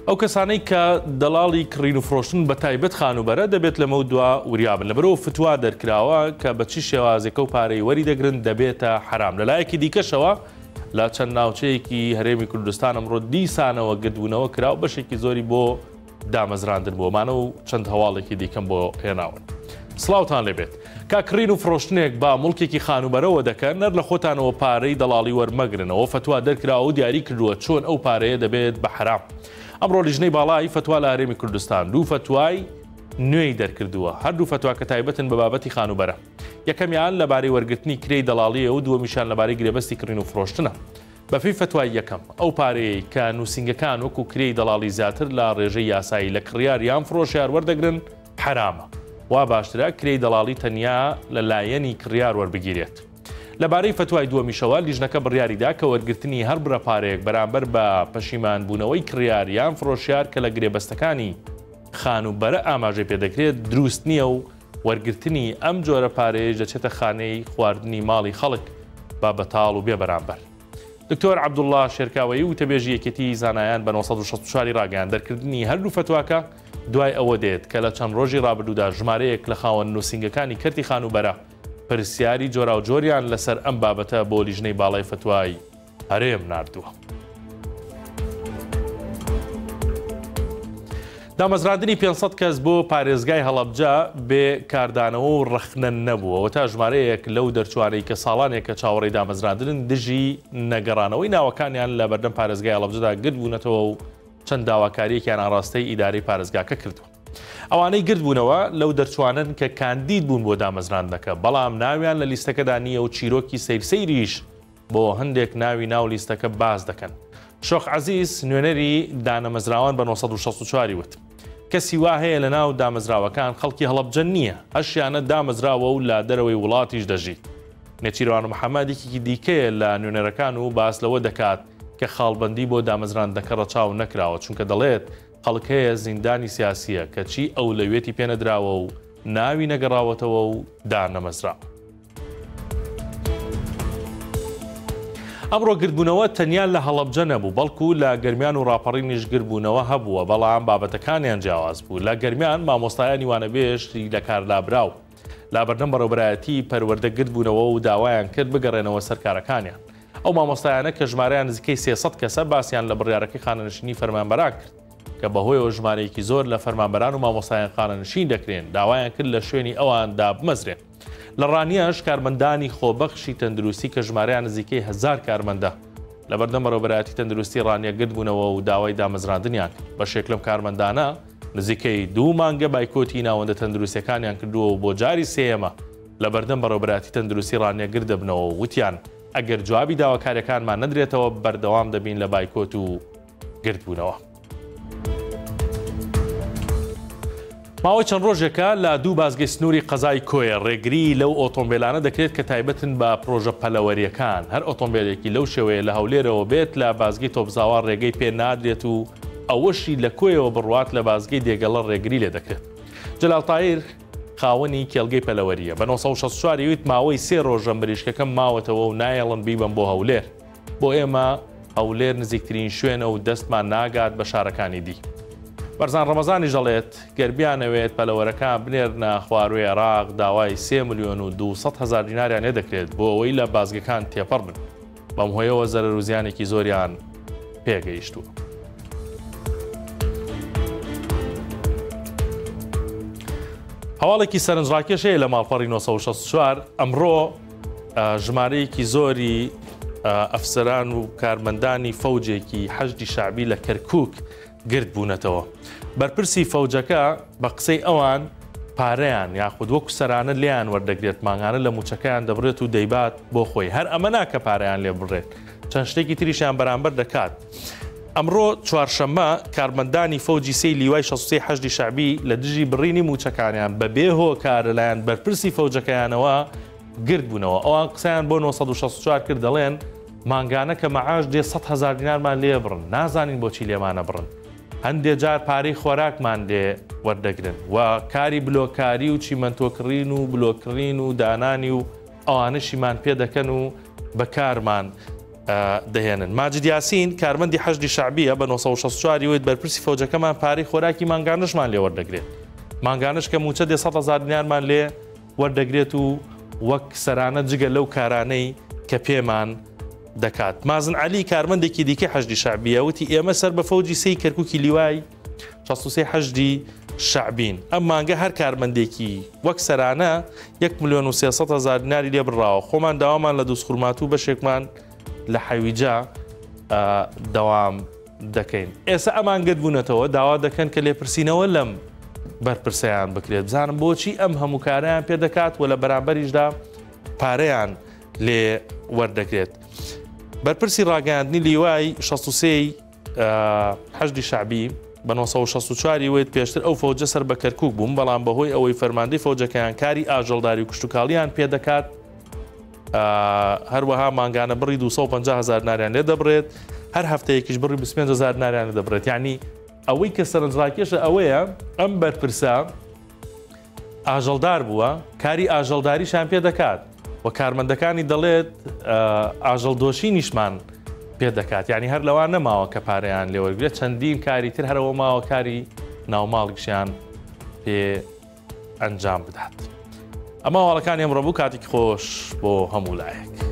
ئەو کەسانەی کە دەڵاڵی کڕین و فرۆشتن بە تایبەت خانووبەرە دەبێت لەمەو دوا وریا بن لەبەرئەوە فتوا دەرکراوە کە بە چی شێوازێکە و پارەی وەری دەگرن دەبێتە حەرام لەلایەکی دیکەشەوە لە چەند ناوچەیەکی هەرێمی کوردستان ئەمڕۆ دیسانەوە گردبوونەوە کرا و بەشێکی زۆری بۆ دامەزراندن بۆمانە و چەند هەواڵێکی دیکەم بۆ هێناون. سڵاوتان لێبێت. کا کڕین و فڕۆشتنێک بە موڵکێکی خانووبەرەوە دەکەن، نەر لە خۆتانەوە پارەی دەڵاڵی وەرمەگرن. ئەوە فەتوا دەرکراوە و دیاری کردووە چۆن ئەو پارەیە دەبێت بە حەرام. ئەمڕۆ لیژنەی باڵای فەتوا لە هەرێمی کوردستان دوو فەتوای نوێی دەرکردووە. هەردوو فەتواکە تایبەتن بە بابەتی خانووبەرە. یەکەمیان لەبارەی وەرگرتنی کرێی دەڵاڵییە و دووەمیشیان لەبارەی گرێبەستی کڕین و فڕۆشتنە. بەپێی فەتوای یەکەم، ئەو پارەیەی کە نووسینگەکان وەکو کرێی دەڵاڵی زیاتر لە ڕێژەی یاسایی لە کڕیار یان فڕۆشیار وەردەگرن حەرامە. وا باشترە کرێی دەڵاڵی تەنیا لە لایەنی کڕیار وەربگیرێت. لەبارەی فەتوای دووەمیشەوە، لیژنەکە بڕیاری دا کە وەرگرتنی هەر بڕە پارەیەک بەرامبەر بە پەشیمانبوونەوەی کڕیار یان فڕۆشیار کە لە گرێبەستەکانی خانووبەرە ئاماژەی پێدەکرێت دروست نییە و وەرگرتنی ئەم جۆرە پارەیەش دەچێتە خانەی خواردنی ماڵی خەڵک بە بەتاڵ و بێ بەرامبەر. دکتۆر عەبدوڵڵا شێرکاوەیی وتەبێژی یەکێتیی زانایان بە 964 ی ڕاگەیاند، دەرکردنی هەردوو فەتواکە دوای ئەوە دێت کە لە چەند ڕۆژی ڕابردوودا ژمارەیەک لە خاوەن نووسینگەکانی کەرتی خانووبەرە پرسیاری جۆراوجۆریان لەسەر ئەم بابەتە بۆ لیژنەی باڵای فەتوای هەرێم ناردووە. دامەزراندنی 500 کەس بۆ پارێزگای هەڵەبجە بێ کاردانەوە و ڕەخنە نەبووەوە تا ژمارەیەک لەو دەرچوانەی کە ساڵانێکە چاوەڕێی دامەزراندنن دژی نەگەڕانەوەی ناوەکانیان لە بەردەم پارێزگای هەڵەبجەدا گردبوونەتەوە و چەند داواکارییەکیان ئاڕاستەی ئیدارەی پارێزگاکە کردووە. ئەوانەی گردبوونەوە لەو دەرچوانەن کە کاندید بوون بۆ دامەزراندنەکە، بەڵام ناویان لە لیستەکەدا نییە و چیرۆکی سەیر سەیریش بۆ هەندێک ناوی ناو لیستەکە باس دەکەن. شۆخ عەزیز، نوێنەری دانەمەزراوان بە 964 ی وت، کەسی وا هەیە لە ناو دامەزراوەکان خەڵکی هەڵەبجە نییە، هەشیانە دامەزراوە و لە دەرەوەی وڵاتیش دەژیت. نێچیروان محەمەد یەکێکی دیکەیە لە نوێنەرەکان و باس لەوە دەکات کە خاڵبەندی بۆ دامەزراندنەکە ڕەچاو نەکراوە، چونکە دەڵێت خەڵک هەیە زیندانی سیاسییە کەچی ئەولەویەتی پێنەدراوە و ناوی نەگەڕاوەتەوە و دانەمەزراوە. ئەمڕۆ گردبوونەوە تەنیا لە هەڵەبجە نەبوو، بەڵکو لە گەرمیان و ڕاپەڕینیش گربوونەوە هەبووە، بەڵام بابەتەکانیان جیاواز بوو. لە گەرمیان مامۆستایانی وانەبێژی لەکارلابراو لە بەردەم بەڕێوەبەرایەتی پەروەردە گردبوونەوە و داوایان کرد بگەڕێنەوە سەر کارەکانیان. ئەو مامۆستایانە کە ژمارەیان نزیکەی 300 کەسە باسیان لە بڕیارەکەی خانەنشینی فەرمانبەران کرد کە بەهۆیەوە ژمارەیەکی زۆر لە فەرمانبەران و مامۆستایان خانەنشین دەکرێن، داوایان کرد لە شوێنی ئەوان دابمەزرێن. لە ڕانیەش کارمەندانی خۆبەخشی تەندروستی کە ژمارەیان نزیکەی هەزار کارمەندە لەبەردەم بەڕێوەبەرایەتی تەندروستی ڕانیە گردبوونەوە و داوای دامەزراندنیان کرد. بەشێک لەم کارمەندانە نزیکەی دوو مانگە بایکۆتی ناوەندە تەندروستیەکانیان کردووە و بۆ جاری سێیەمە لەبەردەم بەڕێوەبەرایەتی تەندروستی ڕانیە گرددەبنەوە و وتیان ئەگەر جوابی داواکاریەکانمان نەدرێتەوە بەردەوام دەبین لە بایکۆت و گردبوونەوە. ماوەی چەند ڕۆژێکە لە دوو بازگەی سنووری قەزای کۆیە ڕێگری لەو ئۆتۆمبیلانە دەکرێت کە تایبەتن بە پرۆژە پەلەوەریەکان هەر ئۆتۆمبیلێکی لەو شێوەیە لە هەولێرەوە بێت لە بازگەی تۆپزاوا ڕێگەی پێ نادرێت و ئەوەشی لە کۆیەوە بڕوات لە بازگەی دێگەڵە ڕێگری لێ دەکرێت. جەلال تایر خاوەنی کێڵگەی پەلەوەریە بە 964 وت ماوەی سێ ڕۆژە مریشکەکەم ماوەتەوە و نایەڵن بیبەم بۆ هەولێر. بۆ ئێمە هەولێر نزیکترین شوێنە و دەستمان ناگات بە شارەکانی دی. بەرزان ڕەمەزانیش دەڵێت، گەر بیانەوێت پەلەوەرەکان بنێرنە خوارووی عێراق داوای سێ ملیۆن و 200 هەزار دیناریان لێ دەکرێت بۆ ئەوەی لە بازگەکان تێپەڕ بن، بەم هۆیەوە زەرەر و زیانێکی زۆریان پێگەیشتووە. هەواڵێکی سەرنجڕاکێش هەیە لە ماڵپەڕی 964 ئەمڕۆ ژمارەیەکی زۆری ئەفسەران و کارمەندانی فەوجێکی حەشدی شەعبی لە کەرکووک گرد بوونەتەوە. بەرپرسی فەوجەکە بە قسەی ئەوان پارەیان یاخود وەکو سەرانە لێیان وەردەگرێت، مانگانە لە مووچەکەیان دەبڕێت و دەیبات بۆ خۆی. هەر ئەمە نا کە پارەیان لێ بڕێت، چەند شتێکی تریشیان بەرامبەر دەکات. ئەمڕۆ چوارشەممە کارمەندانی فەوجی سێی لیوای 63 حەشدی شەعبی لە دژی بڕینی مووچەکانیان بەبێ هۆکار لەلایەن بەرپرسی فەوجەکەیانەوە گرد بوونەوە. ئەوان قسەیان بۆ 964 کرد دەڵێن مانگانە کە مەعاش دێ 100 هەزار دینارمان لێ بڕن نازانین بۆچی لێمانە بڕن هەندێ جار پارەی خۆراکمان لێ وەردەگرن و کاری بلۆکاری و چیمەنتۆ کڕین و بلۆک کڕین و دانانی و ئەوانەشیمان پێ دەکەن و بەکارمان. دەهێنن. ماجد یاسین، کارمەندی حەشدی شەعبییە، بە 964 ی وت، بەرپرسی فەوجەکەمان پارەی خۆراکی مانگانەشمان لێ وەردەگرێت. مانگانەش کە مووچە دێ 100,000 دینارمان لێ وەردەگرێت و وەک سەرانە جگە لەو کارانەی کە پێمان دەکات. مازن عەلی، کارمەندێکی دیکەی حەشدی شەعبییە، وتی، ئێمە سەر بە فەوجی سێی کەرکووکی لیوای 63 حەشدی شەعبین. ئەم مانگە هەر کارمەندێکی وەک سەرانە 1 ملیۆن و 300 هەزار دیناری لێ بڕاوە. خۆمان داوامان لە دووزخورماتوو بەشێکمان لە حەویجە دەوام دەکەین. ئێستا ئەمان گرد بوونەتەوە داوا دەکەن کە لێپرسینەوە لەم بەرپرسەیان بکرێت، بزانم بۆچی ئەم هەموو کارەیان پێ دەکات و لە بەرامبەریشدا پارەیان لێ وەردەگرێت. بەرپرسی ڕاگەیاندنی لیوای 63 حەشدی شەعبی بە 964 ی وت، پێشتر ئەو فەوجە سەر بە کەرکوک بووم، بەڵام بەهۆی ئەوەی فەرماندەی فەوجەکەیان کاری ئاژەڵداری و کشتوکاڵیان پێدەکات، هەروەها مانگانە بڕی 250 هەزار دیناریان لێ دەبڕێت، هەر هەفتەیەکیش بڕی 25 هەزار دیناریان لێ دەبڕێت. یعنی ئەوەی کە سەرنجڕاکێشە ئەوەیە ئەم بەرپرسە ئاژەڵدار بووە، کاری ئاژەڵداریشان پێ دەکات و کارمەندەکانی دەڵێت ئاژەڵدۆشینیشمان پێ دەکات، یعنی هەر لەوان نەماوە کە پارەیان لێوەرگرێت، چەندین کاری تر هەرەوە ماوە کاری ناوماڵیشیان پێ ئەنجام بدات. ئەمە هەواڵەکانی ئەمڕۆ بوو، کاتێکی خۆش بۆ هەموو لایەک.